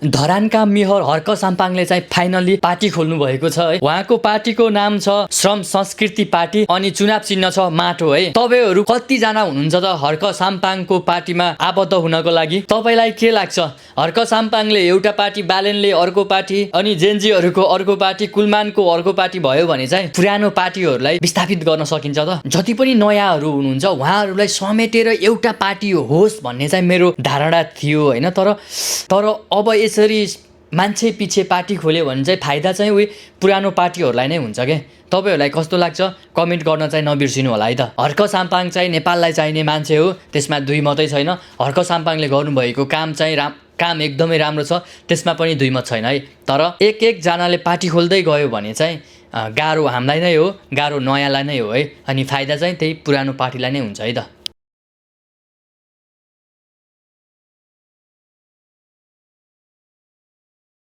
धरानका mayor Harka साम्पाङले चाहिँ finally party खोल्नु भएको छ है। उहाँको पार्टीको नाम छ श्रम संस्कृति पार्टी अनि चुनाव चिन्ह छ माटो है। तपाईहरु कतिजना हुनुहुन्छ त हर्क साम्पाङको पार्टीमा आबद्ध हुनको लागि? तपाईलाई के लाग्छ? हर्क साम्पाङले एउटा पार्टी, बालेनले अर्को पार्टी अनि जेनजीहरुको अर्को पार्टी, कुलमानको अर्को पार्टी भयो भने चाहिँ पुरानो पार्टीहरुलाई विस्थापित गर्न सकिन्छ त? जति पनि नयाँहरु हुनुहुन्छ उहाँहरुलाई समेटेर एउटा पार्टी होस् भन्ने चाहिँ मेरो धारणा थियो हैन। तर अब यसरी मान्छे पछि पार्टी खोल्यो भने चाहिँ फाइदा चाहिँ उही पुरानो पार्टीहरुलाई नै हुन्छ के। तपाईहरुलाई कस्तो लाग्छ कमेन्ट गर्न चाहिँ नबिर्सिनु होला है त। हर्क साम्पाङ चाहिँ नेपाललाई चाहिने मान्छे हो, त्यसमा दुई मतै छैन। हर्क साम्पाङले गर्नुभएको काम चाहिँ काम एकदमै राम्रो छ, त्यसमा पनि दुई मत छैन है। तर एक जनाले पार्टी खोल्दै गयो भने चाहिँ गाह्रो हामीलाई नै हो, गाह्रो नयाँलाई नै हो है। अनि फाइदा चाहिँ त्यही पुरानो पार्टीलाई नै हुन्छ है त।